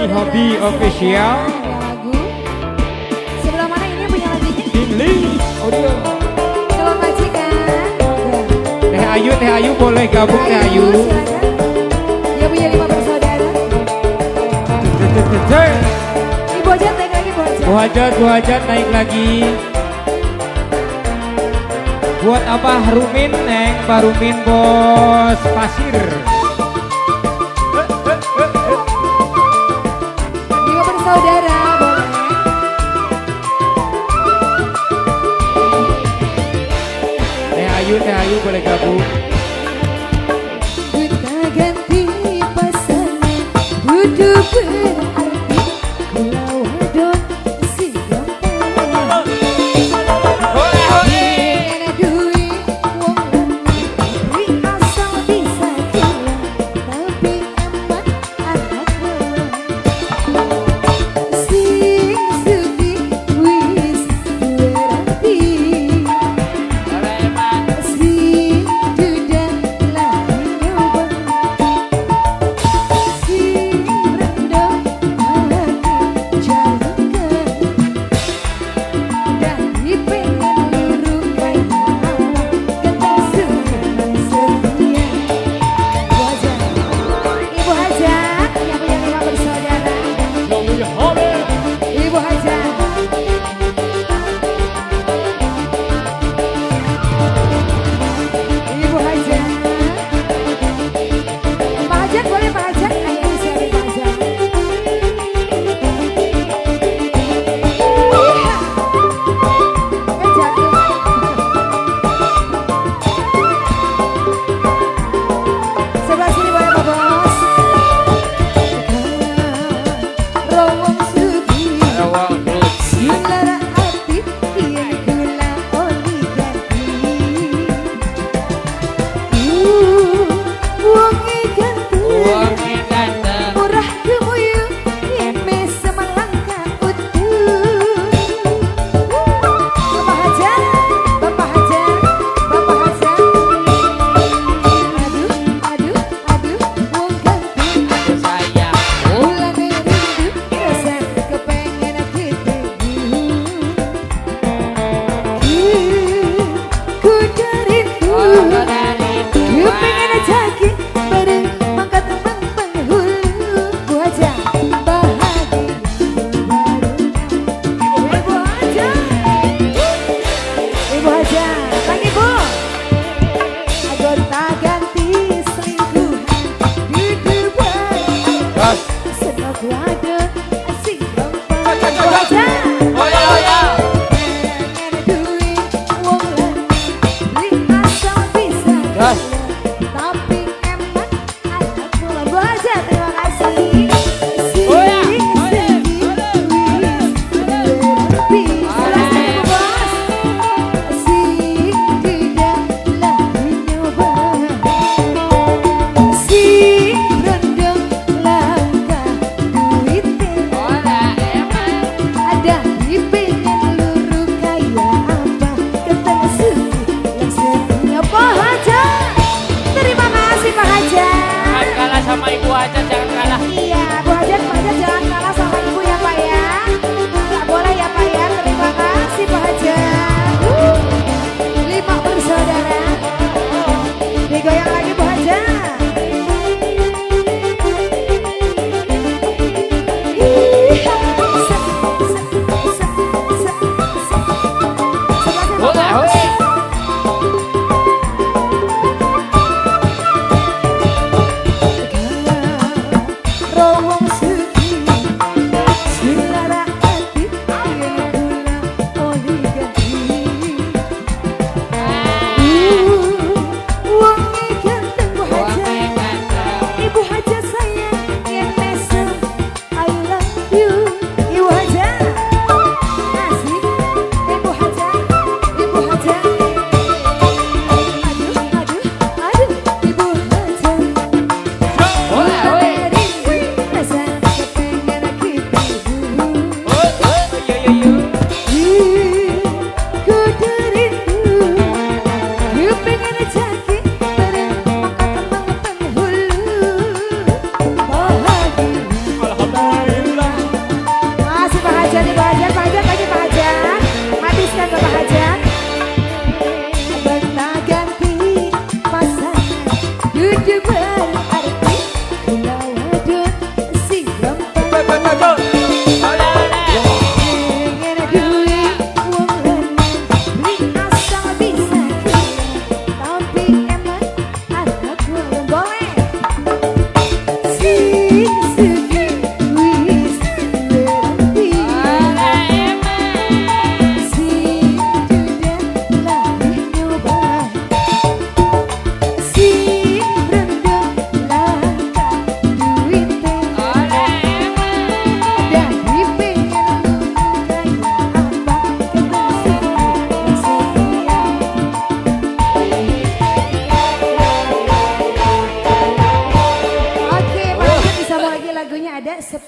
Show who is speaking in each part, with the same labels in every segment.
Speaker 1: Hobi Hobi Official.
Speaker 2: Lagu. Sebelah mana ini punya lagunya?
Speaker 1: Tingli Audio.
Speaker 2: Calon majikan.
Speaker 1: Teh Ayu, Teh Ayu boleh gabung Teh Ayu.
Speaker 2: Silakan. Dia punya 5 bersaudara. Ibu Hajat naik lagi, Bu Hajat.
Speaker 1: Bu Hajat, Bu Hajat naik lagi. Buat apa Rumin, Neng? Pak Rumin bos pasir.
Speaker 2: 5 bersaudara boleh.
Speaker 1: Teh Ayu boleh gabung.
Speaker 2: Kita ganti pasangan, kudu berarti kula wadon sing gampang. Dengan duit wong lanang asal bisa gila, tapi eman anak bawang. Sing sugih wis duwe rabi. Sing duda lagi nyoba. Sing brandong lagi jalukan. Dadi pengen luru kaya apa, ganteng sugih lan setia. Bu Hajat, Ibu Hajat yang punya 5 bersaudara. Ibu Hajat. Ibu Hajat. Pak Hajat boleh Pak Hajat? Ayo disiapin Pak Hajat. Iya. Jatuh. Sebelah sini boleh Pak Bos. Rawong sugih. Lara ati yen kula oli ganti. Wonge ganteng, murah gemuyu, yen mesem langka utuh. Bapak Hajat, Bapak Hajat, Bapak Hajat. Aduh, aduh, aduh, wong ganteng. Mulane rindu rasa kepengen ketemu. Ku rindu, kepengen jaki bareng mangkat bang penghulu. Bu Hajat bahagia baru. Ibu Hajat, Ibu Hajat, lagi Bu. Gonta ganti selingkuhan, dudu bae. Senok wadon sing gampang. Bu Hajat. Pengen duit wong lanang, beli asal bisa gila, tapi eman anak mula. Bu Hajat, terima kasih. Sing sugih wis duwe rabi. Sebelah sini Bu Bos. Sing duda lagi nyoba. Sing brondong langka duite. Ada pengen luru kaya apa, ganteng sugih lan setia. Pak Hajat, terima kasih Pak Hajat.
Speaker 3: Jangan kalah sama Ibu Hajat, jangan kalah.
Speaker 2: Iya, Bu Hajat, Pak Hajat jangan kalah sama Ibu ya Pak ya. Nggak boleh ya Pak ya. Terima kasih Pak Hajat. 5 bersaudara. Digoyang lagi Bu Hajat. Iya, se, se, se, se, se. Sebelah sini, Pak Bos. Rawong sugih, lara ati yen kula oli ganti. Wonge ganteng Bu Hajat, Ibu Hajat sayang yen mesem I love you. Ibu Hajat, asik. Ibu Hajat, Ibu Hajat. Aduh, aduh, aduh, Ibu Hajat. Rindu rasa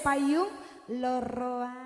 Speaker 2: Payung Loroan.